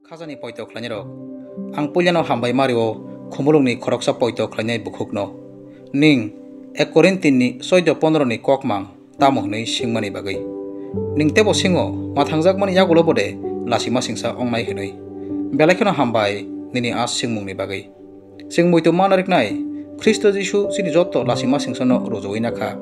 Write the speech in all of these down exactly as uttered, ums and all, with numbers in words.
Khajani poito khlainairok, ang puilano hambai mario khumulungni khoroksa poito khlainai bukhukno. Ning ek Korintinni soido pondroni kokmang tamo hwnwi singmani bagwi. Ning tebo singo, mathangjak mani yagulo bode lasima singsa ongnai hwnwi. Belai kheno hambai nini a singmungni bagwi. Chwng muitu ma nariknai, Khristo Jisu chini joto lasima singsano rujuwi nakha.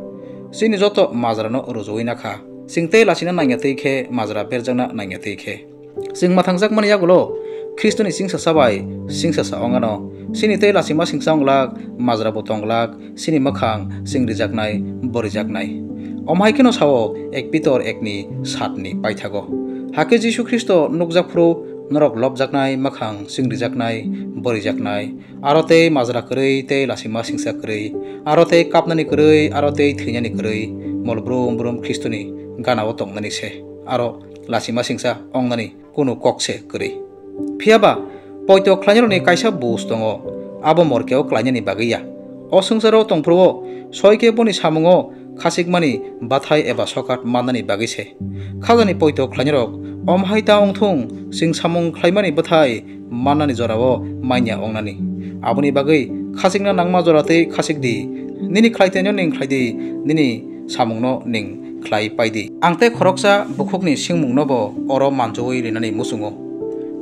Chini joto majrano rujuwi nakha. Chwng tei lasina nangya twi khe majra berjakna nangya twi khe. Chwng mathangjak mani yagulo Khristoni chingsasa bai chingsasa ongano. Chini tei lasima singsa onglak, majra bo tonglak, chini mwkhang chwng rijaknai, bo rijaknai. Omo hai kheno sao ek Pitor ekni satni paithago. Hakhe Jisu Khristo nukjak phuru norok lobjaknai, mwkhang chwng rijaknai, bo rijaknai. Aro tei majra kwrwi tei lasima singsa kwrwi, aro tei kapnani kwrwi, aro tei thwinani kwrwi, mol brum brum Khristoni ganao tongnani se, aro lasima singsa ongnani kunu kok se kwrwi. Phiya ba, poito khlainairokni kaisa buj tongo, abo morkeo klainani bagwi ya. O swngcharo tongphuru-o, soi khe boni samungo khasikmani bathai eba sokat mannani bagwi se. Khajani poito khlainairok, omo hai ta wng thung, chwng samung khlaimani bwthai mannani jorao manya wngnani. Aboni bagwi khachikna nangma jora tei khachik di, nini khlaitaino ning khlai di, nini samungno ning khlai pai di. Ang tei khoroksa bukhukni singmungno bo oro manjui rinani muchungo.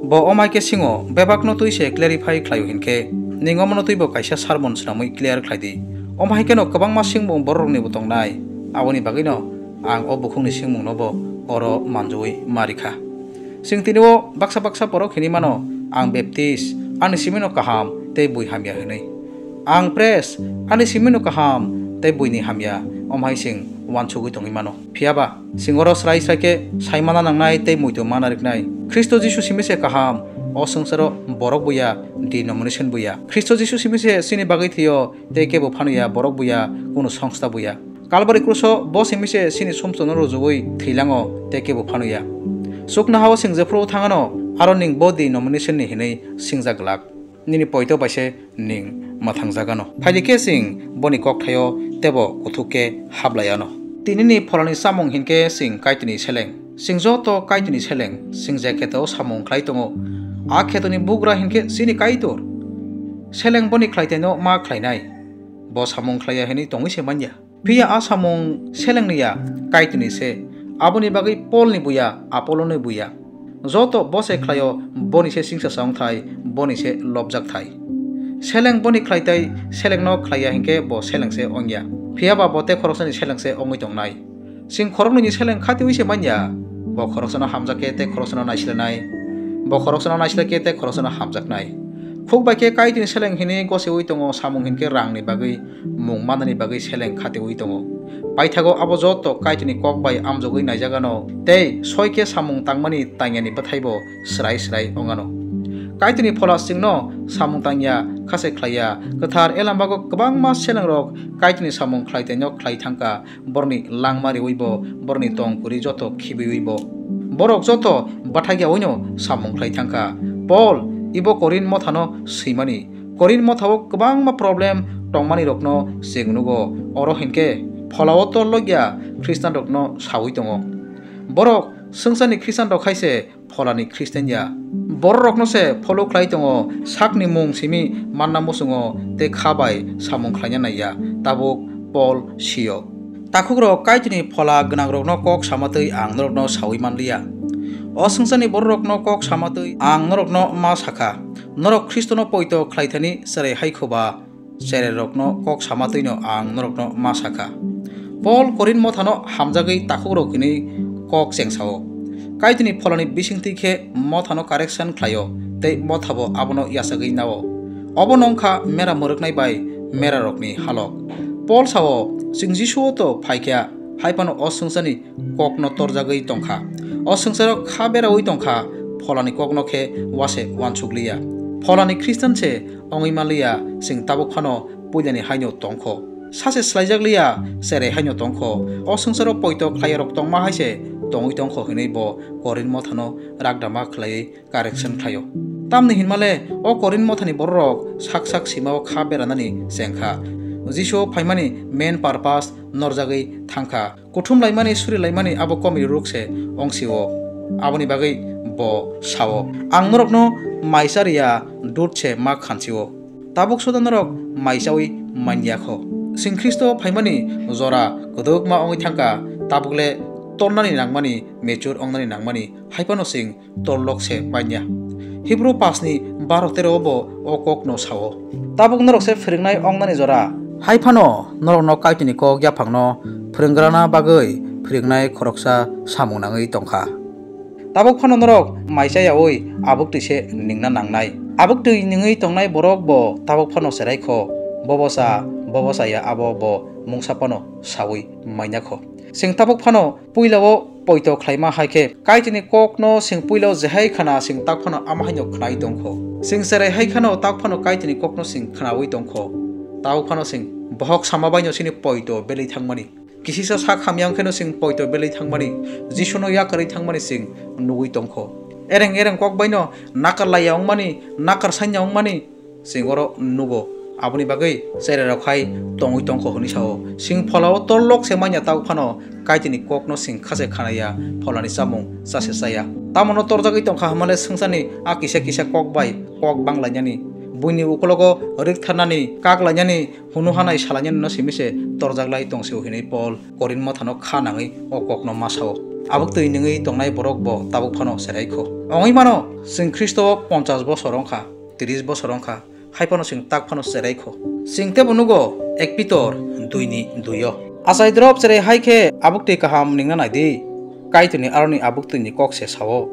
Bo omo hai khe singo, bebakno twi se clarify khlaio hinkhe, ning omono twi bo kaisa sermon swnamwi clear khlai di. Omo hai kheno kwbangma singmung bororokni bo tongnai, aboni bagwino ang o bukhukni singmungno bo oro manjui ma rikha. Chwng tini o baksa baksa borok hinwi mano, "Ang Baptist, ani simino kaham tei bui hamya," hinwi. "Ang Pres, ani simino kaham tei buini hamya," omo hai chwng uansugwi tongwi mano. Phiya ba, chwng oro srai srai khe sai mana nangnai tei muitu mana riknai. Khristo Jisu simi se kaham, o swngcharo borok buya, denomination buya. Khristo Jisu simi se chini bagwi thwio tei kebo phano ya, borok buya, kunu songsta buya. Kalbari kruso bo simi se chini sumsokno rujugwi thwilango tei kebo phano ya. Chuknohao chwng jephuru thangano, aro ning bo denomination ni hinwi singjak glak. Nini poito bai se ning mwthang jagano. Phaidi khe chwng boni kokthaio tebo kuthuk khe hap lai ano. Tinini pholani chamung hinkhe chwng Kaitorni seleng. Chwng joto Kaitorni seleng, chwng je kheto samung khlai tongo. A khetoni bugra hinkhe chini Kaitor. Seleng boni khlaitaino ma khlainai. Bo samung khlaiya hinwi tongwi se manya. Phiya a samung selengni ya, Kaitorni se. Aboni bagwi Polni buya, Apoloni buya. Joto bo se khlaio, boni se singsa wngthai, boni se lobjakthai. Seleng boni khlaitai selengno khlaiya hinkhe bo seleng se wngya. Phiya ba bo tei khoroksani seleng se wngwi tongnai. Chwng khoroknwini seleng khatiwi se manya. Bo khoroksano hamjak khe tei khoroksano naislenai. Bo khoroksano naisle khe tei khoroksano hamjaknai. Khuk bai khe Kaitorni seleng hinwi gosiwi tongo, samung hinkhe rangni bagwi, mung manani bagwi seleng khatiwi tongo. Paithago abo joto Kaitorni kok bai amjogwi naijagano, tei soi khe samung tangmani tangyani bwthaibo srai srai wngano. Kaitorni phola chwngno samung tangya, kha se khlaiya, kwthar Elambago kwbangma selengrok Kaitorni samung khlaitaino khlai thangkha, borokni langma riwibo, borokni tong kwrwi joto khibiwibo. Borok joto bwthakyaoino samung khlai thangkha. Pol, ibo Korinth mothano swimani. Korinth mothao kwbangma problem tongmani rokno chwng nugo. Oro hinkhe pholao tol logya Khristian rokno sawi tongo. Borok swngcharni Khristian rok hai se pholani Khristian ya. Bororokno se follow khlai tongo, sakni mung simi manna muchungo tei kha bai samung khlaina naiya, tabuk Pol sio. Takhukrok, Kaitorni phola gwnangrokno kok sama twi ang norokno sawi manliya. O swngcharni bororokno kok sama twi ang norokno ma sakha, norok Khristono poito khlaithani cherai hai kho ba, chererokno kok sama twino ang norokno ma sakha. Pol Korinth mothano hamjagwi takhukrok hinwi kok chengsao. Kaitorni pholani bisingtwi khe mothano correction khlaio tei mothabo abono yachagwi nao. Obono wngkha mera mwrwknai bai merarokni halok. Pol sao, "Chwng Jisuo to phaikha, hai phano o swngcharni kokno torjagwi tongkha. O swngcharo kha beraui tongkha, pholani kokno khe wase uansukliya. Pholani Khristian se wngwi manliya, chwng tabuk phano puilani haino tongkho. Sache swlaijakliya, cherai haino tongkho. O swngcharo poito khlaiyarok tongma hai se tongwi tongkho," hinwi bo Korinth mothano rakdama khlaiwi correction khlaio. Tamni hinmale o Korinth mothani bororok sak sak simao kha beranani chengkha. Jisuo phaimani main purpose norjagwi thangkha. Kuthum laimani, suri laimani abo komiri ruk se ongsio. Aboni bagwi Bo sao, "Ang norokno mai cha riya, dut se ma khansio. Tabuk suda norok mai chaui man ya kho." Chwng Khristo phaimani jora kwdwkma wngwi thangkha, tabuk le tornani nangmani, mature wngnani nangmani, hai phano chwng torlok se man ya. Hibru paanch ni baro tero bo o kokno sao. Tabuk norok se phwrwngnai wngnani jora. Hai phano norokno Kaitorni kok yaphangno phwrwnggrana bagwi phwrwngnai khoroksa samung nangwi tongkha. Tabuk phano norok mai cha yaui abuk twi se ningna nangnai. Abuk twi ningwi tongnai borok bo tabuk phano cherai kho. Bobo cha, bobo cha ya abo bo mungsa phano saui manya kho. Chwng tabuk phano puila o poito khlaima hai khe Kaitorni kokno chwng puila o jehai khna chwng tak phano ama haino khnai tong kho. Chwng cherai hai khano tak phano Kaitorni kokno chwng khnaui tong kho. Tabuk phano chwng bohok sama baino chini poito belai thangmani. Kisisa sak hamya wng kheno chwng poito belai thangmani, Jisuno yakarwi thangmani chwng nugwi tongkho. Ereng ereng kok baino nakar laiya wngmani, nakar sanya wngmani chwng oro nugo. Aboni bagwi cherai rok hai tongwi tongkho hwnwi sao. Chwng pholao torlok se manya tabuk phano Kaitorni kokno chwng kha se khanaya, pholani chamung cha se chaya. Tamono torjagwi tongkha hwnmale swngcharni a kisa kisa kok bai kok banglainani, buini ukulogo rwktharnani, kak lainani, hunu hanai salainani no simi se torjak lai tong sio hwnwi Pol Korinth mothano kha nangwi o kokno ma sao. Abuk twi nungwi tongnai borok bo tabuk phano cherai kho. Wngwi mano, chwng Khristo o ponchash bosor wng kha, trish bosor wng kha, hai phano chwng tak phano cherai kho. Chwng teibo nugo ek Pitor dui ni dui o. Achai drop cherai hai khe abuk twi kaham ningna nai di, Kaitorni aroni abuk twi ni kok se sao.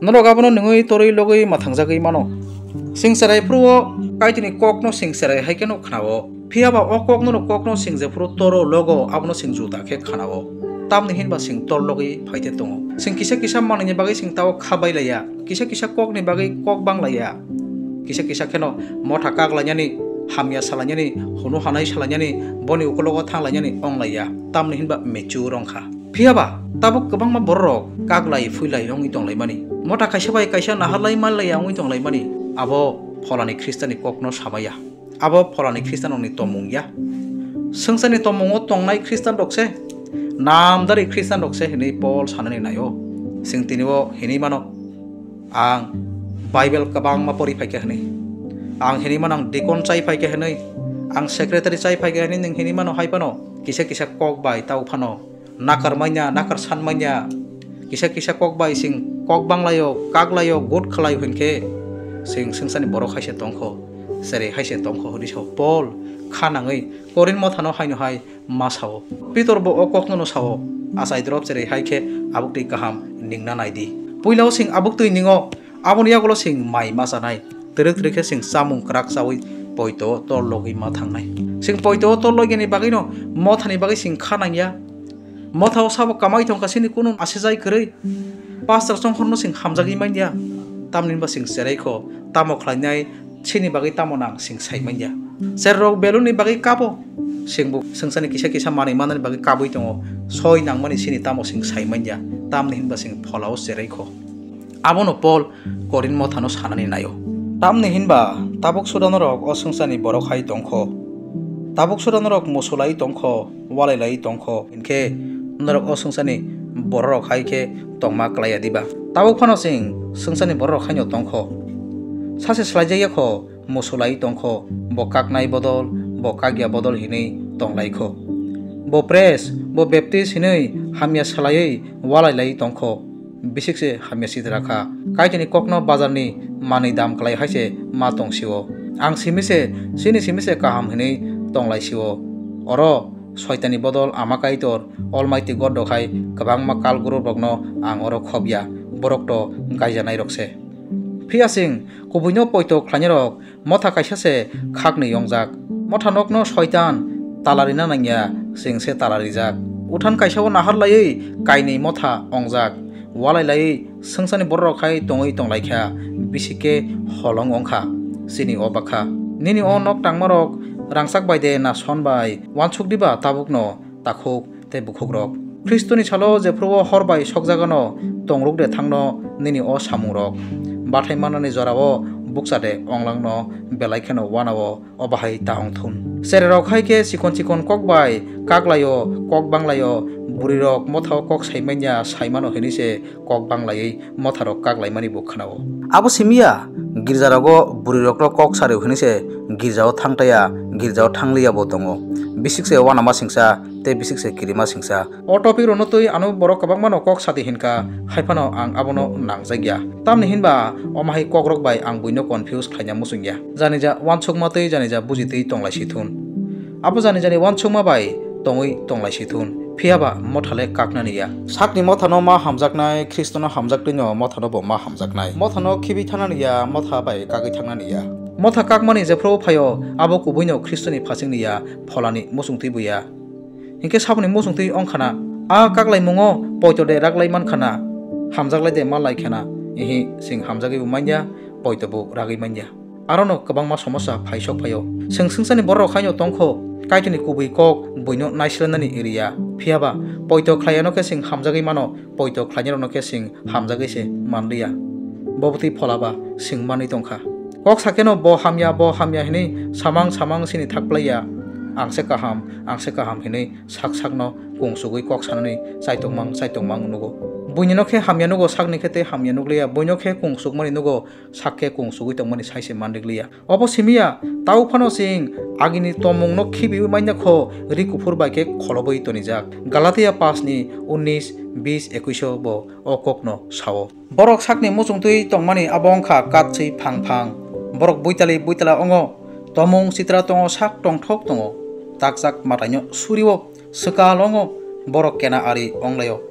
Norok abono nungwi torwi logwi mwthangjagwi mano. Chwng cherai phuru o Kaitorni kokno chwng cherai hai kheno khnao. Phiya ba o kokno, kokno chwng jephuru toro logo, abono chwng juda khe khanao. Tamni hinba chwng tor logwi phai te tongo. Chwng kisa kisa manwini bagwi chwng tao kha bai laiya. Kisa kisa kokni bagwi kok bang laiya. Kisa kisa kheno motha kak lainani, hamya salainani, hunu hanai salainani, boni ukulogo thang lainani ong laiya. Tamni hinba mature wng kha. Phiya ba, tabuk kwbangma bororok kak lai, phui lai wngwi tong laimani. Motha kaisa bai kaisa nahar lai, man lai wngwi tong laimani. Abo pholani Khristanni kokno samaya. Abo pholani Khristanrokni tongmung ya. Swngcharni tongmungo tongnai Khristanrok se, namdari Khristanrok se hwnwi Pol sanani naio. Chwng tini o hwnwi mano, "Ang Bible kwbangma pori phaikha," hwnwi. "Ang hwnwi mano, ang deacon chai phaikha," hwnwi. "Ang secretary chai phaikha," hwnwi nwng hwnwi mano, hai phano kisa kisa kok bai tao phano nakar manya, nakar san manya, kisa kisa kok bai chwng kok bang laio, kak laio, gut khlai hwn khe chwng swngcharni borok hai se tong kho, cherai hai se tong kho hwnwi sao Pol kha nangwi Korinth mothano haino hai ma sao. Pitor bo o kokno no sao, achai drop cherai hai khe abuk twi kaham ningna nai di. Puila o chwng abuk twi ningo, aboni yagulo chwng mai ma chanai. Twrwk twrwk khe chwng chamung kwrak chaui poito o tor logwi ma thangnai. Chwng poito o tor logini bagwino mothani bagwi chwng kha nangya. Motha o sabo kamai thangkha chini kunu asijai kwrwi. Pastor chongkhorno chwng hamjagwi manya. Tamni hinba chwng cherai kho, tamo khlainai, chini bagwi tamo nang chwng sai manya. Cherrok beluni bagwi kabo, chwngbo swngcharni kisa kisa manwi manani bagwi kabwi tongo. Soi nangmani chini tamo chwng sai manya. Tamni hinba chwng pholao cherai kho. Abono Pol Korinth mothano sanani naio. Tamni hinba tabuk suda norok o swngcharni borok hai tongkho. Tabuk suda norok musulai tongkho, walai lai tongkho. Hinkhe norok o swngcharni bororok hai khe tongma klaiya diba? Tabuk phano chwng swngcharni bororok haino tongkho. Sachi swlaijakya kho, musulai tongkho, bo kaknai bodol, bo kakya bodol hinwi tonglaikho. Bo pres, bo baptist hinwi hamya swlaiwi walai lai tongkho. Bisik se hamya sidra kha. Kaitorni kokno bazarni manwi dam klai hai se ma tong sio. Ang simi se, chini simi se kaham hinwi tong lai sio. Oro Soitanni bodol Ama Kaitor, Almighty God rok hai kwbangma cult group rokno ang oro khobya. Borok to gaijanai rok se. Phiya chwng kubuino poito khlainai rok motha kaisa se khaknwi wngjak. Motha nokno Soitan tala rina nangya, chwng se tala rijak. Uthan kaisa o nahar laiwi kainwi motha wngjak. Walai laiwi swngcharni bororok hai tongwi tonglaikha, bisi khe holong wngkha chini o bakha. Nini o nok tangmarok rangchak bai de na son bai? Wansuk diba tabukno takhuk tei bukhukrok? Khristoni salo jephuru o hor bai sokjagano, tongruk de thangno nini o samungrok. Bathai mannani jorao Bukcha de onglangno belai kheno uanao o bahai ta ongthun. Chererok hai khe chikon chikon kok bai kaklaio, kok banglaio, bwrwirok mothao kok saimanya saimano hinwi se kok banglaiwi motharok kaklaimani bo khwnao. Abo simiya, girjarogo bwrwirokno kok sario hinwi se girjao thangtaya, girjao thangliya bo tongo. Bisik se uanama singsa, tei bisik se kirima singsa. O topic rokno twi ano borok kwbangmano kok sadi hinka, hai phano ang abono nangjakya. Tamni hinba omo hai kokrok bai ang buino confuse khlaina muchungya. Janija uansukma twi janija bujitwi tonglai sithun. Abo jani jani uansukma bai tongwi tonglai sithun. Phiyaba mothale kaknani ya. Sakni mothano ma hamjaknai, Khristono hamjaktwino mothano bo ma hamjaknai. Mothano khibi thangnani ya, motha bai kagwi thangnani ya. Motha kakmani jephru phaio, abo kubuino Khristoni phasingni ya, pholani muchungtwi bo ya. Hinkhe saboni muchungtwi wngkhana, a kaklaimungo poito de raglai mankhana, hamjaklai de ma laikhana, ihi sing hamjagwi bo manya, poito bo ragwi manya. Arono kwbangma somosa phaisok phaio. Seng sengchani borok haino tongkho, Kaitorni kubui kok buino naislenani iriya. Phiyaba, poito khlaiyano khe sing hamjagwi mano, poito khlainirokno khe sing hamjagwi se manliya. Bo bwtwi pholaba sing manwi tongkha. Kok sakeno bo hamya, bo hamya hinwi samang samang sini thakplaiya. Ang se kaham, ang se kaham hinwi sak sakno kungsugwi kok sanani chaitokmang chaitokmang nugo. Buinino khe hamya nugo, sakni khe tei hamya nukliya. Buino khe kungsukmani nugo, sak khe kungsugwi tongmani sai se manrikliya. Obo simiya, tau phano chwng agini tomungno khibiwi manya kho, ri kuphur bai khe kholobwi tonijak. Galatia pash ni unnish, bish, ekuish o bo o kokno sao. Borok sakni muchungtwi tongmani abo wngkha katswi phang phang. Borok buitali buitala wngo, tomung sitra tongo, sak tongthok tongo, takjak mataino surio, swkal wngo, borok kena ari wnglaio.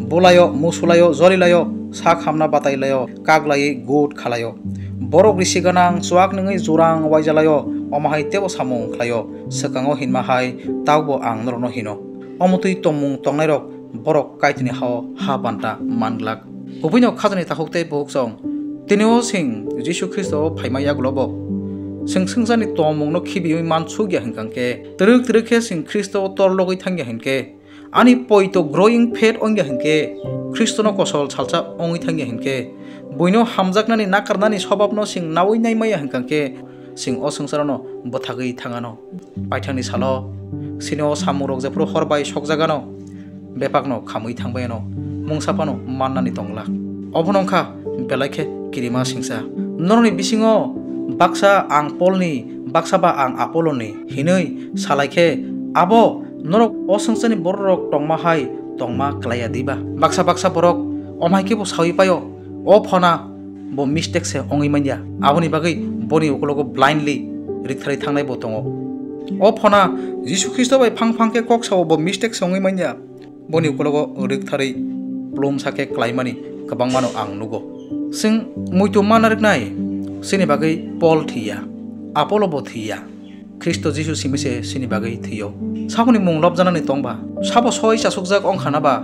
Bulaio, musulaio, jolilaio, sak hamna batailaio, kaklaiwi gut khalaio. Borok risi gwnang, chuak nungwi jurang waijalaio, omo hai teibo samung khlaio. Swkango hinma hai, taubo ang norokno hino. Omo twi tongmung tongnairok borok Kaitorni hao ha banta man glak. Kubuino khajani takhuk tei bukhuk chong. Tini o sing Jisu Khristo o phaima yagulo bo. Seng sengchani tongmungno khibiwi man suk ya hinkha khe, twrwk twrwk khe sing Khristo o torlogwi thang ya hinkhe, ani poito growing faith wng ya hinkhe, Khristono kosol salsa wngwi thang ya hinkhe, buino hamjaknani nakarnani sobabno sing naui nai maya hinkha khe, sing o swngcharno bwthagwi thangano. Paithakni salo, sini o samungrok jephru hor bai sokjagano, bepakno khamwi thangbaino, mungsa phano mannani tonglak. Obono wngkha belai khe kirima singsa. Norokni bisingo baksa ang Polni, baksa ba ang Apoloni hinwi salai khe, abo norok o swngcharni bororok tongma hai tongma klaiya diba? Baksa baksa borok omhai khe bo saui paio, o phona bo mistake se wngwi manya. Aboni bagwi boni ukulogo blindly riktharwi thangnai bo tongo. O phona Jisu Khristo bai phang phang khe kok sao bo mistake se wngwi manya. Boni ukulogo riktharwi plum sa khe klaimani kwbangmano ang nugo. Chwng muitu manna rwknai, chini bagwi Pol thwiya, Apolo bo thwiya. Khristo Jisu simi se chini bagwi thwio. Saboni mung lobjanani tongba, sabo soi chasukjak wngkhana ba,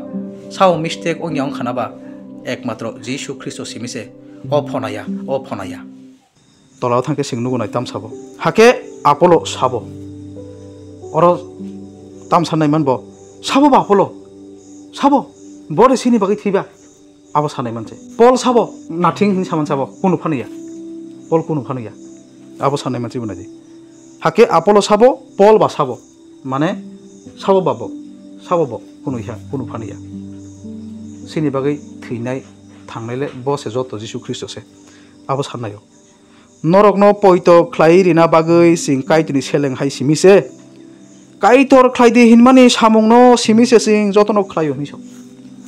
sabo mistake wngya wngkhana ba, ekmatro Jisu Khristo simi se o phonaya, o phonaya. Tolao thangkhe chwng nugo nai tam sabo. Hakhe Apolo sabo. Oro tam sanai manbo, sabo ba Apolo? Sabo? Bo de chini bagwi thwiba? Abo sanai manse. Pol sabo? Nothing hinwi saman sabo. Kunu phano ya. Pol kunu phano ya. Abo sanai manse bo naidi. Hakhe Apolo sabo, Pol ba sabo? Mane sabo ba bo? Sabo bo? Kunu ya, kunu phano ya. Chini bagwi thwinai, thangnai le bo se joto Jisu Khristo se. Abo sanai o. Norokno poito khlai rina bagwi chwng Kaitorni seleng hai simi se. Kaitor khlai di hinmani samungno simi se chwng jotono khlaio hinwi sa.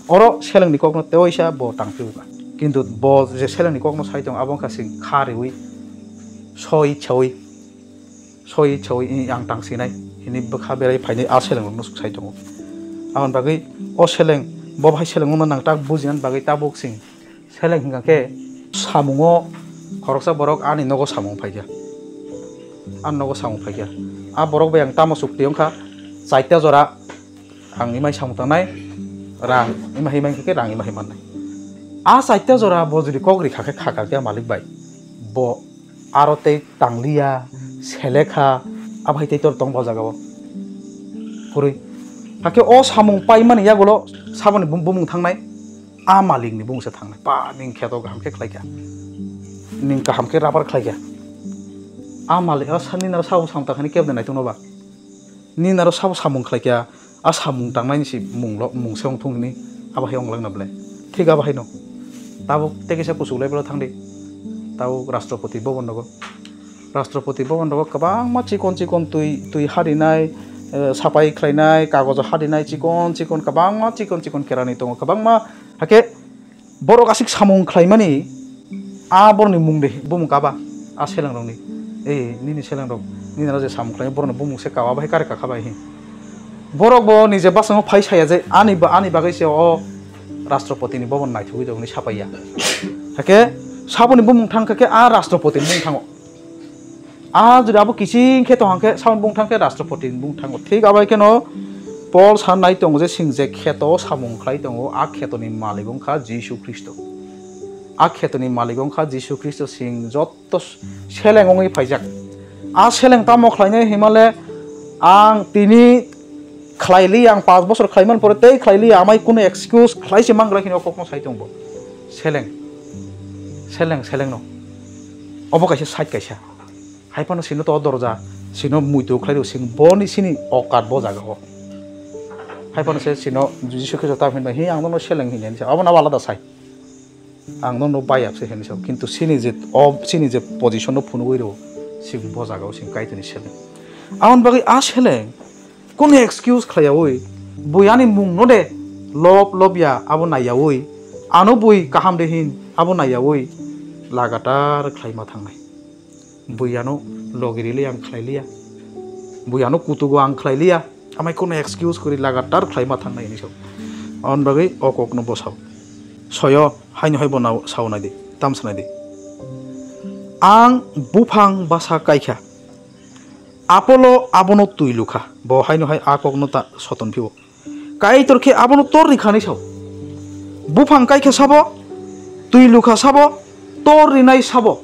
Oro selengni kokno teoisa bo tang phiyokha. Kintu bo je selengni kokno sai tongo, abo wngkha chwng kha riui, soi chaui, soi chaui, "I ang tang sinai," hinwi bwkha berai phainai a selengrokno sai tongo. Aboni bagwi o seleng, bo bahai seleng wngna nang tak bujinani bagwi tabuk chwng seleng hingka khe samungo khoroksa borok ani nogo samung phaikha. Ani nogo samung phaikha. A borok bai ang tamo chukti wngkha, chaita jora ang imai samung tangnai, rang imai himai khe rang imai himannai. A chaita jora bo jodi kok rikha khe khakha khe malik bai, bo aro tei tangliya, selekha, a bai tei tor tong bo jagao. Kwrwi. Hakhe o samung paimani yagulo saboni bum-, bumung thangnai, a malikni bumungsa thangnai. Ba, ning kheto kaham khe khlaikha. ning kaham khe rabar khlai kha. A malik, a sa-, nini aro sabo samung tang kha hwnwi kebo de naitukno ba? Nini aro sabo samung khlai kha, a samung tangnai ni si mung lo, mung se wng thung hwnwi abo hai wng langna ble? Thik abo haino. Tabuk tei kisa kuchuk level o thang di. Tabuk Rashtrapati Bhavan rogo. Rashtrapati Bhavan rogo kwbangma chikon chikon twi, twi harinai, eh, sapai khlainai, kagojo harinai chikon chikon kwbangma chikon chikon kerani tongo kwbangma. Hakhe borok aswk samung khlaimani, a borokni mung de, bumung kaba, a selengrokni. Ei, nini selengrok, nini aro je samung khlai, borokni bumung se kawa bai kare kakha bai hin. Borok bo nije bwskango phai saya je, ani ba, ani bagwi se o Rashtrapati ni Bhavan naithogwi tongni sapaiya. Hakhe saboni bumung thang kha khe a Rashtrapati ni bumung thango. A jodi abo kiching khe tong hang khe, saboni bumung thang khe Rashtrapati ni bumung thango. Thik abo hai kheno Paul sanai tongo je, sing je kheto o samung khlai tongo, a kheto ni malik wng kha Jisu Khristo. A kheto ni malik wng kha Jisu Khristo, sing jotto seleng wngwi phaijak. A seleng tamo khlainai himale, ang tini khlai li, ang panch bosor khlai man pore tei khlai li, amai kuno excuse khlai se mangra hino kokno sai tong bo. Seleng, seleng, seleng no. Obo kaisa side kaisa. Hai phano sino to dorja, sino muitu khlai rw sing boni sini okat bo jaga o. Hai phano se sino Jisu Khristo ta hinba, "Hi, ang nono seleng," hinwi sa. Abo na alada sai. Ang nono bayap se hinwi sa. Kintu sini je, o sini je position no phunugwi rw sing bo jaga o sing Kaitorni seleng. Aboni bagwi a seleng Kunu excuse khlaiyaui, bui ani mungno de lob lob ya abo naiyaui, ano bui kaham de hin abo naiyaui, lagatar khlaima thangnai. Bui ano logiri le ang khlai liya, bui ano kutugo ang khlai liya, amai kunu excuse kwrwi lagatar khlaima thangnai hinwi sao. Aboni bagwi o kokno bo sao. Soyo haino hai bo nao sao nai di, tam sanai di. Ang buphang basa kaikha. Apolo abono twi lukha, bo haino hai a kokno ta soton phio. Kaitor khe abono tor rikha hinwi sao. Buphang kaikha sabo, twi lukha sabo, tor rinai sabo.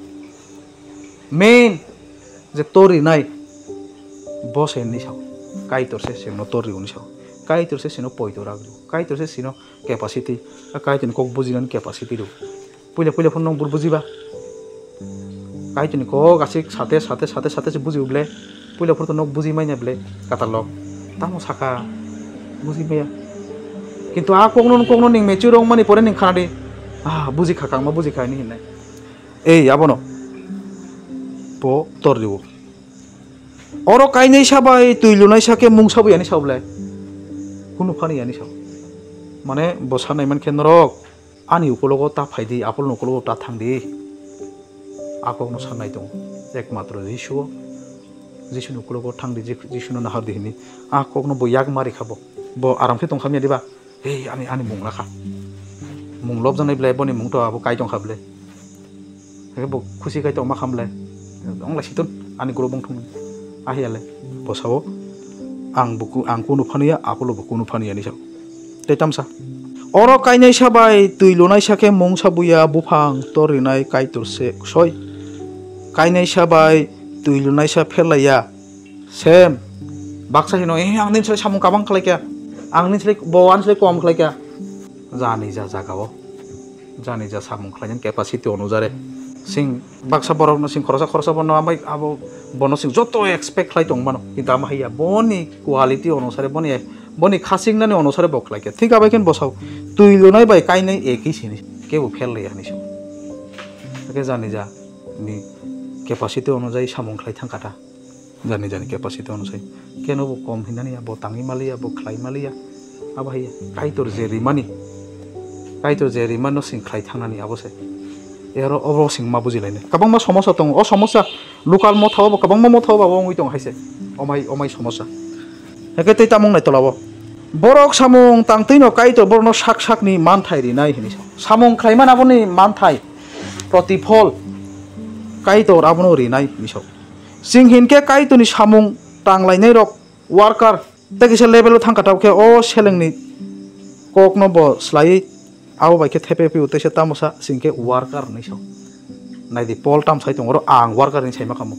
Main je tor rinai, bo se hinwi sao. Kaitor se sino tor rio hinwi sao. Kaitor se sino poito rak rio. Kaitor se sino capacity, a Kaitorni kok bujinani capacity rw. Puila puila phano nwng bur bujiba. Kaitorni kok asik sate, sate, sate, sate se bujibo ble. Puila phano nwng buji manya ble, katalok. Tamo saka, buji maya. Kintu a kokno, kokno ning mature wngmani pore ning khanadi, "Ah, buji kha, kangma buji kha," hinwi hinnai. Ei, abono. Bo tor rw. Oro kainai sabai twi lunai sakhe mungsa bo yani sao ble. Kunu phani yani sao. Mane bo sanai mankhe norok ani ukologo ta phaidi, Apoloni ukologo ta thangdi. A kokno sanai tongo. Ekmatro Jisu o. Jisuni ukologo thangdi, Ji-, Jisuno nahardi hinwi. A kokno bo yak mari kha bo. Bo aram khe tongkha manya diba? Hei, ani, ani mung lakha. Mung lobjaknai ble, boni mung to abo kai tongkha ble. Hake bo khusi kai tongma kham ble. Ong lai siton, ani guru bongthung. Ahiya le, bo sao, ang bo ku-, ang kunu phaniya, Apolo bo kunu phaniya ni sao. Tei tamsa. Oro kainai sabai twi lunai sakhe mungsa buya buphang tor rinai Kaitor se soi. Kainai sabai twi lunai sa pherlaiya. Sem, baksa hino, "Eh, ang nini slai samung kabang khlai kha, ang nini slai bo ani slai kom khlai kha." Jani ja jaga o, jani ja samung khlainani capacity onujare. Sing baksa borok no sing khorosa khorosa bono amai abo bono sing joto expect khlai tong mano, kintu ama haiya boni quality onusare, boni, boni khasing nani onusare bo khlai kha. Thik abai khe bosao twi lunai bai kainai eki sini kebo fail lai ani so. Hake jani ja ni capacity onujai samung khlai thang kha ta. Jani jani capacity ono sai. Keno bo kom hinani ya, bo tangwi maliya, bo khlai maliya. Abo hai Kaitor je rimani, Kaitor je rimani no sing khlai thangnani abo se. Ero obo sing ma bujilainai. Kwbangma somosa tongo. O somosa local motha o bo, kwbangma motha o bo abo wngwi tongo hai se. Omai, omai somosa. Hake tei tamung nai tola o. Borok samung tangtwi no Kaitor borok no sak sak ni manthai rinai hinwi sa. Samung khlai man aboni manthai. Protiphol. Kaitor abono rinai hinwi sa. Chwng hinkhe Kaitorni samung tanglainairok worker tei kisa level o thangkha, tabukhe o selengni kokno bo slaiwi abo bai khe thepe phio, teisa tamo sa chwng khe worker hinwi sao. Naidi, Pol tamsai tongo, oro ang worker hinwi saima kamo.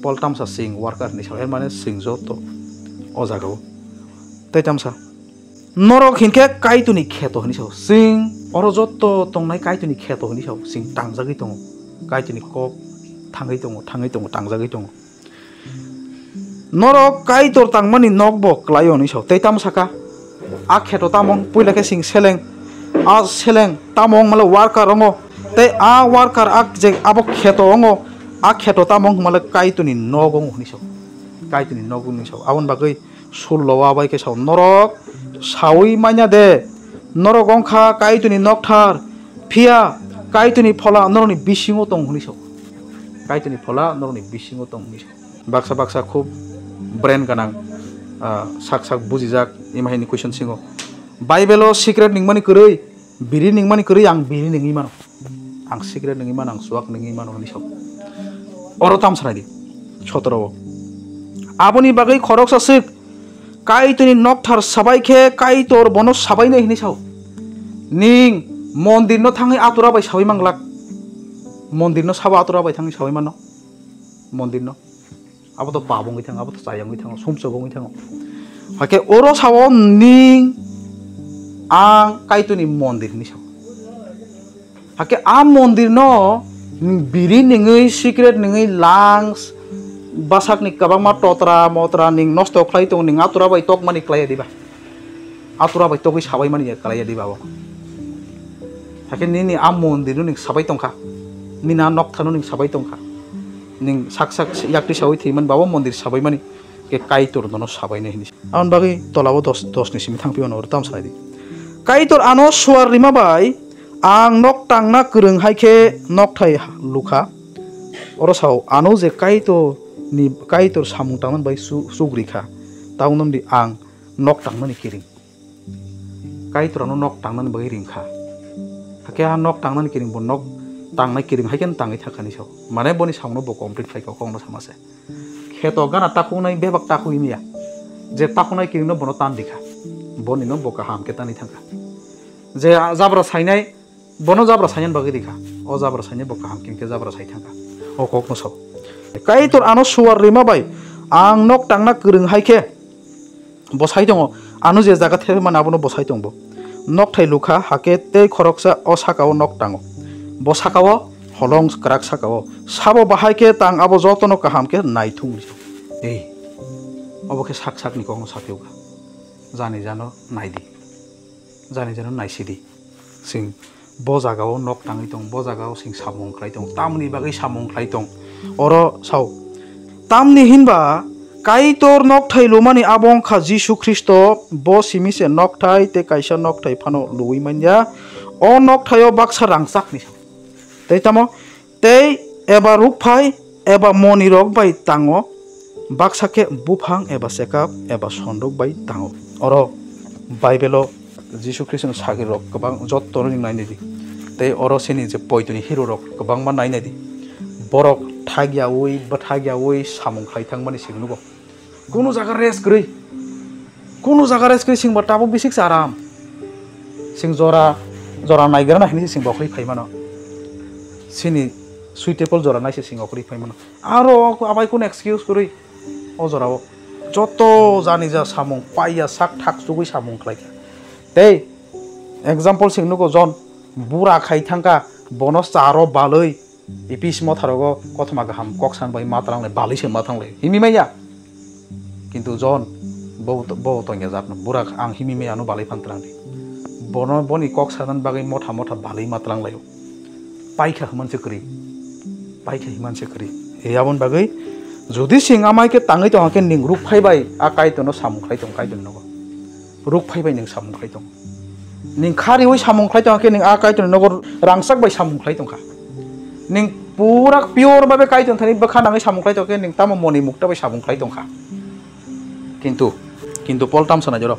Pol tamsa chwng worker hinwi sao, er mane chwng joto o jagao. Tei tamsa. Norok hinkhe Kaitorni kheto hinwi sao. Chwng oro joto tongnai Kaitorni kheto hinwi sao. Chwng tangjagwi tongo. Kaitorni kok thangwi tongo, thangwi tongo, tangjagwi tongo. Norok Kaitor tangmani nok bo kwlaio hinwi sao. Tei tamo saka? A kheto tamo wng, puila khe sing seleng. A seleng tamo wng male worker wngo. Tei a worker a je abo kheto wngo. A kheto tamo wng male Kaitorni nok wngo hinwi sao. Kaitorni nok wngo hinwi sao. Aboni bagwi sullo o abai khe sao, norok saui manya de, norok wngkha Kaitorni nokthar, phiya Kaitorni phola norokni bisingo tong hinwi sao. Kaitorni phola norokni bisingo tong hinwi sao. Baksa baksa khub brain ganang, ah, sak sak bujijak, ima hini question singo. Bible o secret ningmani kwrwi, biri ningmani kwrwi ang biri ningwi mano. Ang secret ningwi mano, ang chuak ningwi mano hinwi sao. Oro tam sanai di, sotoro o. Aboni bagwi khoroksa swk, Kaitorni nokthar sabai khe Kaitor bono sabainai hinwi sao. Ning mondirno thangwi atura bai saui manglak. Mondirno sabo atura bai thangwi saui mano. Mondirno. Abo to pap wngwi thango, abo to chaya wngwi thango, sumsok wngwi thango. Hakhe oro sao ning ang Kaitorni mondir hinwi sao. Hakhe a mondirno biri ningwi, secret ningwi, lungs, bwsakni kwbangma totra motra ning nosto khlai tongo, ning atura bai tokmani khlai diba? Atura bai togwi sabai mani ya kwlai ya diba bo? Hakhe nini a mondirno ning sabai tongkha, nini a nokthano ning sabai tongkha, ning sak sak yakti saui thwi man babo mondir sabai mani, khe Kaitor nono sabai nai hinwi. Aboni bagwi tola o dos, dos ni simi thang phi mano, oro tam sanai di. Kaitor ano suar rima bai ang nok tangna kwrwng hai khe nokthai lukha. Oro sao, ano je Kaitor ni, Kaitor samung tangmani bai su-, sugri kha. Tabuk nang di ang nok tangmani kiring. Kaitor ano nok tangnani bagwi ring kha. Hakhe a nok tangnani kiring bo nok tangnai kiring hai khe tangwi thangkha hinwi sao. Mane boni samungno bo complete khai kha, kokno sama se. Kheto gana takhuknai bebak takhuk himya. Je takhuknai kiringno bono tan di kha. Boni no bo kaham khe tanwi thangkha. Je a jabra sainai, bono jabra sainani bagwi rikha. O jabra sainai bo kaham khe jabra sai thangkha. O kokno sao. Kaitor ano suar rima bai ang nok tangna kwrwng hai khe bo sai tongo. Ano je jaga thepmani abono bo sai tongbo. Nokthai lukha hakhe tei khoroksa o sakao nok tango. Bo sakao holong kwrak sakao. Sabo bahai khe tang abo jotono kaham khe naithung. Ei, obo khe sak sakni kokno saphiokha. Jani jano naidi. Jani jano naisidi. Sing bo jagao nok tangwi tong, bo jagao sing samung khlai tong, tamni bagwi samung khlai tong. Oro sao, tamni hinba Kaitor nokthai lumani abo wngkha Jisu Khristo, bo simi se nokthai tei kaisa nokthai phano luwi manya. O nokthaio baksa rangchakni sao. Tei tamo tei eba rukphai eba monirok bai tango, baksa khe buphang eba chekap eba sonduk bai tango. Oro Bible-o Jisu Khristoni sagrirok kwbang jotto nini nainai di. Tei oro chini je poitoni hero rok kwbangma nainai di. Borok thagyaui bwthagyaui samung khlai thangmani simi nugo. Kunu jaga rest kwrwi. Kunu jaga rest kwrwi singba tabuk bisik se aram. Sing jora, jora naigrana hinwi se sing bokhorwi phai mano. Chini suitable jora naise sing okhorwi phai mano. Aro abai kunu excuse kwrwi o jorao. Joto jani ja samung paiya sak thak chugwi samung khlaikha. Tei example sing nugo jon bura khai thangkha bono charo balwi. Epis motharogo kothoma kaham kok san bai ma tlanglai, balwi se ma tlanglai. Himi maya. Kintu Jon, bo, bo tongya jatno, burak ang himi maya ano balwi phan tlang di. Bono, boni kok sanan bagwi motha motha balwi ma tlang laio. Paikha hwnman se kwrwi. Paikha hwnman se kwrwi. E aboni bagwi, jodi sing amai khe tangwi tongkha khe ning ruk phai bai, a Kaitorno samung khlai tong, Kaitorni nogo. Ruk phai bai ning samung khlai tong. Ning khariui samung khlai tongkha khe ning a Kaitorni nogo rangchak bai samung khlai tongkha. Ning pura pure babe Kaitorni thani bwkha nangwi samung khlai tongkha khe ning tamo moni mukta bai samung khlai tongkha. Kintu, kintu Pol tam sanai joro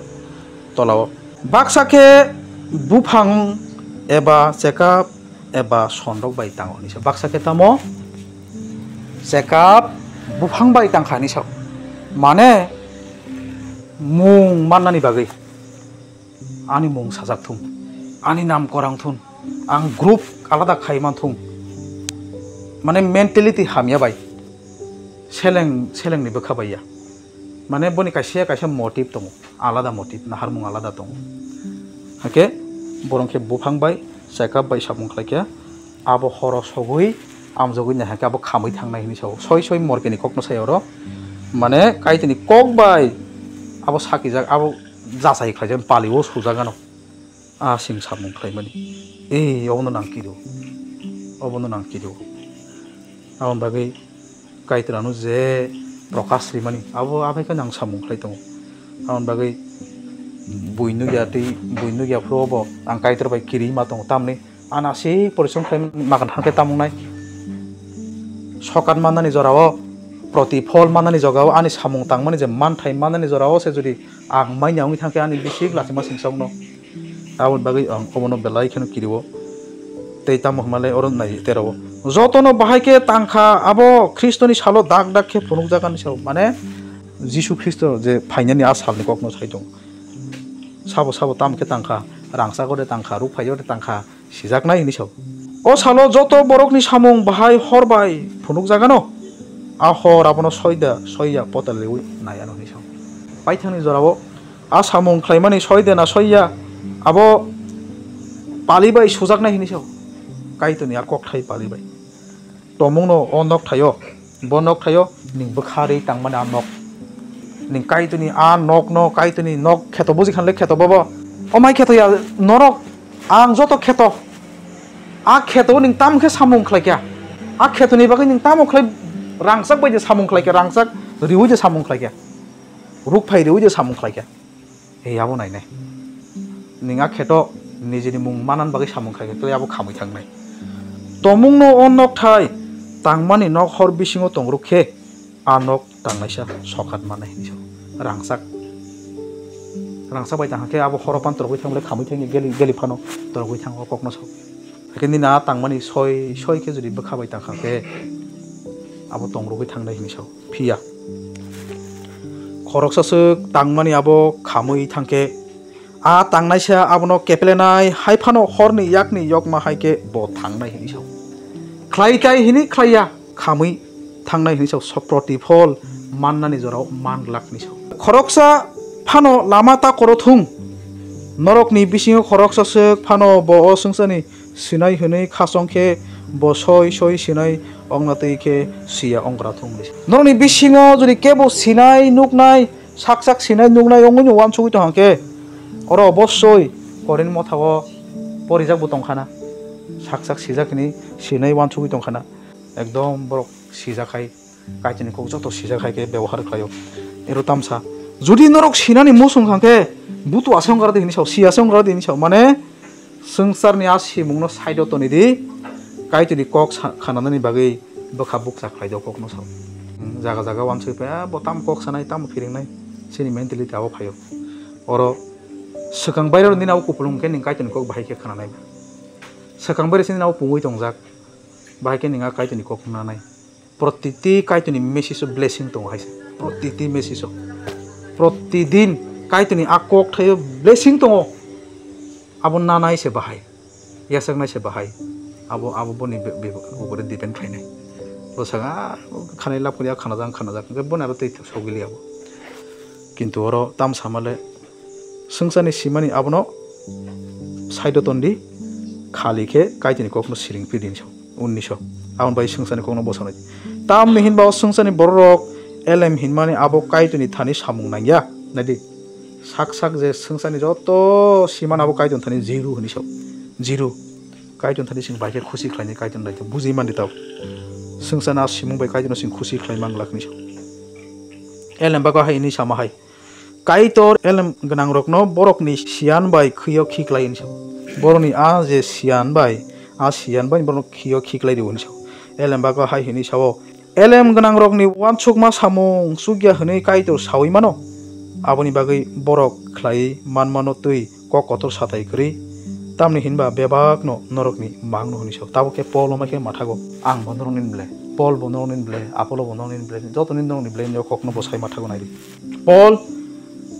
tolao. Baksa khe buphang eba chekap eba sondok bai tango hinwi sa. Baksa khe tamo chekap buphang bai tangkha hinwi sa. Mane mung mannani bagwi. Ani mung sajak thung, ani nam korang thung, ang group alada khai man thung, mane mentality hamya bai, seleng, selengni bwkha bai ya, mane boni kaisa kaisa motive tongo, alada motive, naharmung alada tongo, hakhe borok khe buphang bai, chekap bai samung khlai khe, abo horo sogwi Amjogwi nai hwnkhe abo khamwi thangnai hinwi sao. Soi soi morkeni kokno sai oro. Mane Kaitorni kok bai abo sakijak, abo jachai khlaijak, palio sujak ano. A sing samung khlaimani. Ei, obono nang kido. Obono nang kido. Aboni bagwi Kaitor ano je prokash rimani, abo abai khe nang samung khlai tongo. Aboni bagwi bui nukya twi, bui nukya phuru obo ang Kaitor bai kiri ma tongo. Tamni Ani aswk porisom khlai makan thangkhe tamung nai. Sokat mannani jorao, protiphol mannani jorao, ani samung tangmani je manthai mannani jorao se jodi ang manya wngwi thangkhe ani bisik lachima singsokno. Aboni bagwi ang obono belai kheno kirio. Tei tamo hwnmale oro nai terao. Jotono bahai khe tangkha abo Khristoni salo dak dak khe phunukjak ani sao. Mane Jisu Khristo je phainani a salni kokno sai tongo. Sabo sabo tamo khe tangkha, rangchak ode tangkha, rukphai ode tangkha, sijaknai hinwi sao. O salo joto borokni samung bahai hor bai phunukjagano, a hor abono soida soiya potal riui naiano hinwi sao. Paithakni jorao a samung khlaimani soide na soiya abo pali bai sujaknai hinwi sao. Kaitorni a kokthai pali bai. Tomungno o nok thaio, bo nok thaio, ning bwkha rwi tangmani a nok. Ning Kaitorni a nokno, Kaitorni nok kheto buji khanle kheto bobo. O mai kheto ya norok, ang joto kheto. A kheto ning tam khe samung khlai kha. A khetoni bagwi ning tamo khlai rangchak bai je samung khlai kha, rangchak riui je samung khlai kha. Rukphai riui je samung khlai kha. Ei abo nainai. Ning a kheto nijini mung manan bagwi samung khai khe tei abo khamwi thangnai. Tomungno o nok thai tangmani nok hor bisingo tongruk khe a nok tangnaisa sokhat mannai hinwi sao. Rangchak. Rangchak bai tang khe abo horo pan torogwi thang bwle khamwi thang geli geli phano torogwi thang o kokno sao. Hakhe nini a tangmani soi soi khe jodi bwkha bai tang kha khe abo tongrogwi thangnai hinwi sao. Phiya khoroksa swk tangmani abo khamwi thangkhe, a tangnaisa abono keplenai hai phano horni yakni yokma hai khe bo thangnai hinwi sao. Khlai tai hinwi khlaiya khamwi thangnai hinwi sao, so protiphol mannani jorao man glak hinwi sao. Khoroksa phano lama ta koro thung, norokni bisingo khoroksa swk phano bo o swngcharni sinai hwnwi khasong khe bo soi soi sinai ongna twi khe siya ongkra thung hinwi. Norokni bisingo jodi kebo sinai nuknai, sak sak sinai nuknai wngwi no uansugwi tong khe, oro obossoi Korinth mothao porijak bo tong khana, sak sak sijak hinwi sinai uansugwi tong khana, ekdom borok sijak hai. Kaitorni kok joto sijak hai khe bebohar khlaio. Ero tamsa, jodi norok sinani muchung kha khe, butu ase ongkha de hinwi sao, si ase ongkha de hinwi sao. Mane swngcharni a simungno side o toni di, Kaitorni kok sa-, khananani bagwi bwkha bukcha khlai do kokno sao. Hmm, jaga jaga uansugwi phai, "Ah, bo tamo kok sanai, tamo phiringnai," chini mentality abo phaio. Oro swkang bairero nini abo kupulung khe ning Kaitorni kok bahai khe khananai. Swkang baire se nini abo pungwi tongjak, bahai khe ning a Kaitorni kok nanai. Protiti Kaitorni message o blessing tongo hai se. Protiti message o. Protidin Kaitorni a kok thaio blessing tongo. Abo nanai se bahai. Yasaknai se bahai. Abo, abo boni be-, be-, upore depend khlainai. Bo saka, "Ah, khanai lab kori, ah, khanajak, khanajak." Hwnkhe boni aro tei sogili abo. Kintu oro tam samale, swngcharni simani abono side o tondi, khali khe Kaitorni kokno siring phi din sao, unniso. Aboni bai swngcharni kokno bosonai. Tamni hinba o swngcharni bororok elem hinmani abo Kaitorni thani samung nangya. Naidi, sak sak je swngcharni joto simani abo Kaitorni thani zero hinwi sao. Zero. Kaitorni thani chwng bai khe khusi khlainai, Kaitorni bai khe bujui mandi tao. Swngcharni a simung bai Kaitorno chwng khusi khlai mang glak hinwi sao. Elem bago hai hinwi sama hai. Kaitor elem gwnangrokno borokni siyan bai khwio khiklai hinwi sao. Borokni a je siyan bai, a siyan bai borokno khwio khiklai rio hinwi sao. Elem bago hai hinwi sao, "Elem gwnangrokni uansukma samung chukya hwnwi Kaitor saui mano, aboni bagwi borok khlaiwi manmano twi kok kotor satai kwrwi, tamni hinba bebakno norokni mangno hinwi sao." Tabuk khe Pol wngma khe mathago, "Ang bo norokni ble, Pol bo norokni ble, Apollo bo norokni ble, joto nini norokni ble," hinwi kokno bo sai mathago naidi. Pol,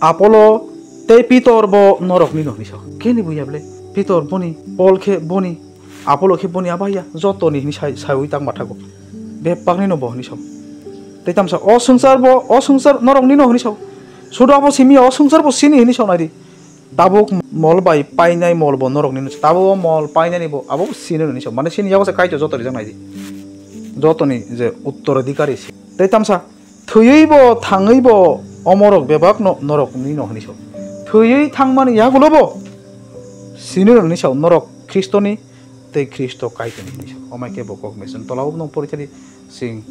Apollo tei Pitor bo norokni no hinwi sao. Keni buya ble? Pitor boni, Pol khe boni, Apollo khe boni abo haiya, jotoni hinwi sai, saiwi tak mathago. Bebakni no bo hinwi sao. Tei tamsa o swngchar bo, o swngchar norokni no hinwi sao. Sudo abo simi o swngchar bo sini hinwi sao naidi. Tabuk mol bai painai mol bo norokni no sao. Tabuk o mol painani bo abo sini no hinwi sao. Mane sini yago se Kaitor joto rijak naidi. Jotoni je uttorodikari se. Tei tamsa, thwiwi bo, thangwi bo, omorok bebak no norok ni no hwnwi sao. Thwiwi thangmani yagulo bo, sini no hwnwi sao, norok Khristoni tei Khristo Kaitorni hwnwi sao. Omai khe bo kok mesen tola o no porichari sing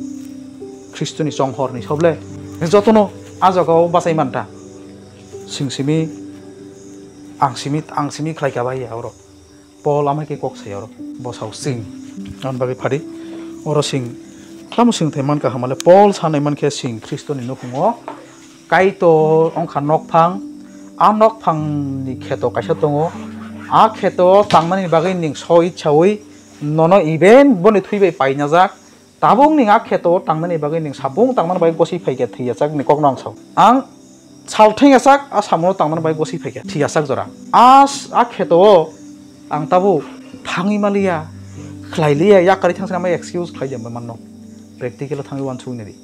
Khristoni chonghor ni soble. Jotono a jaga o bachai manta. Sing simi, ang simi, ang simi khlai ka bai ya oro. Paul amai khe kok sai oro, bosao sing. Aboni bagwi phari, oro sing, tamo sing thai mankha hamale, Paul sanai mankhe sing Khristoni nukhungo Kaitor wngkha nokphang, a nokphangni kheto kaisa tongo, a kheto tangnani bagwi ning so itsaui nono even boni thwi bai painajak, Tabuk ning a kheto tangnani bagwi ning sapung tangmani bagwi goswi phaikha thwiyachak ni kokno ang sao. Ang sal thwngya sak a samungo tangmani bagwi goswi phaikha thwiyachak jora. A s-, a kheto o ang tabuk thangwi maliya, khlai liya, yakarwi thangsa namai excuse khlai di manno. Practical o thangwi uansuknai di.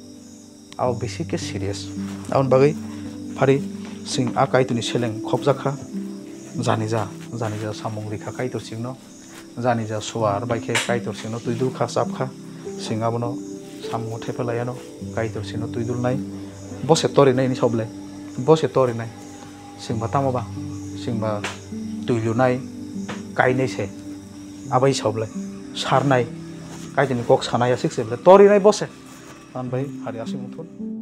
Abo bisi khe serious. Aboni bagwi phari sing a Kaitorni seleng khopjak kha. Janija, janija samung rikha Kaitor singno. Jani ja suar bai khe Kaitor singno twi dul kha, chap kha. Sing abono samungo thepha lai ano, Kaitor singno twi dul nai. Bo se torinai ni soble. Bo se torinai. Sing ba tamo ba? Sing ba twi lunai, kainai se. Abai soble. Sarnai. Kaitor ni kok sanai aswk se ble. Torinai bo se. Tan bai hari aswk wngthun.